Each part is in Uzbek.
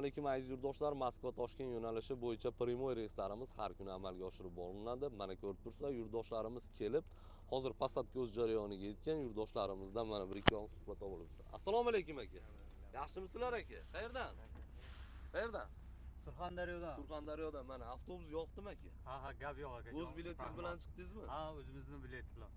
Alaykum, aziz yurtdoshlar. Moskva Toshkent yo'nalishi bo'yicha прямой reyslarimiz har kuni amalga oshirib boriladi. Mana ko'rib turibsizlar, yurtdoshlarimiz kelib, hozir посадка o'z jarayoniga yetgan yurtdoshlarimizdan mana bir ikki og'iz suhbat olib. Assalomu alaykum, aka. Yaxshimisizlar, aka? Qayerdansiz? Qayerdansiz? Surxondaryodan. Surxondaryodan. Mana avtobus yoqdimi, aka? Ha, gap yo'q, aka. O'z biletingiz bilan chiqdingizmi? Ha, o'zimizni bilet bilan.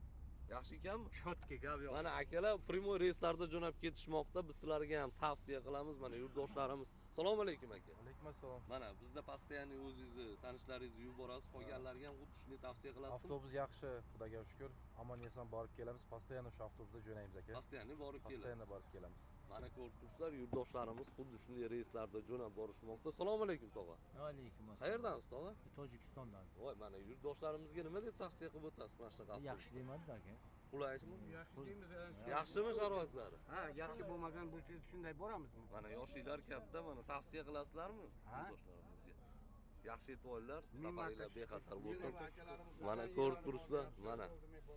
Yaxshi ekanmi? Чётко, gap yo'q. Mana akalar прямой reyslarda jo'nab ketishmoqda. Biz sizlarga ham tavsiya qilamiz. Mana yurtdoshlarimiz. Assalomu alaykum, aka. Alaykum assalom. Mana bizda постоянно o'zingizni tanishlaringizni yuborasiz, qolganlarga ham xuddi shunday tavsiya qilasizmi? Avtobus yaxshi, Xudoga shukur. Omon eson borib kelamiz. Постоянно shu avtobusda jo'naymiz, aka. Постоянно borib Постоянно kelasiz. Borib kelamiz. Mana ko'rib turibsizlar, yurtdoshlarimiz xuddi shunday reyslarda jo'nab borishmoqda. Assalomu alaykum, tog'a. Alaykum assalom. Qayerdansiz, tog'a? Tojikistondan. Voy, mana yurtdoshlarimizga nima deb tavsiya qilib o'tasiz mana shunaqa avtobus? Yaxshi deymanda, aka. Qulaymi? Yaxshi deymiz. Yaxshimi sharoitlari? Ha, yaxshi bo'lmagan bo'lsa, shunday boramizmi? Mana yoshinglar katta, mana tavsiya qilasizlarmi Ha. yurtdoshlarimizga? Yaxshi yetib, Ming safaringlar marta bexatar shukur. bo'lsin. Mana ko'rib turibsizlar, mana.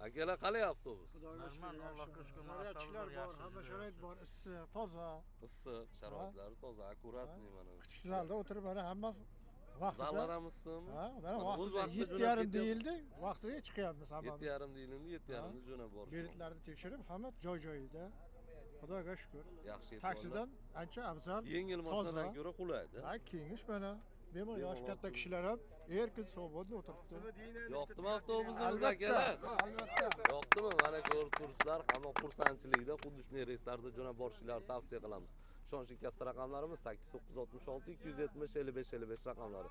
Akalar, qalay avtobus? Нормально, Allohga shukur. Zaryadchilar bor, hamma sharoit bor, issiq, toza. Issiq, sharoitlari toza, аккуратный mana. Kutish zalida o'tirib, mana hammasi vaqtida. Zallar ham issiqmi? Ha, mana Mana o'z vaqtida vaqtida yetti jo'nab yarim ketyapmiz. deyildi, vaqtida chiqyapmiz hammamiz. 7:30 deyilindi, 7:30da jo'nab borishmoqda. Biletlarni tekshirib, hamma joy joyida. Xudoga shukur. Yaxshi yetib. Taksidan ancha afzal. Yengil mashinadan toza. ko'ra qulayda. Ha, kengish mana. Bemalol yoshi Bemalol. katta kishilar ham erkin, свободно o'tiribdi. Yoqdimi avtobusimiz, Albatta, akalar? albatta. Yoqdimi? Mana ko'rib turibsizlar, hamma xursandchilikda. Xuddi shunday reyslarda jo'nab borishingizni tavsiya qilamiz. Ishonchli kassa raqamlarimiz 8 966 270 55 55 raqamlari.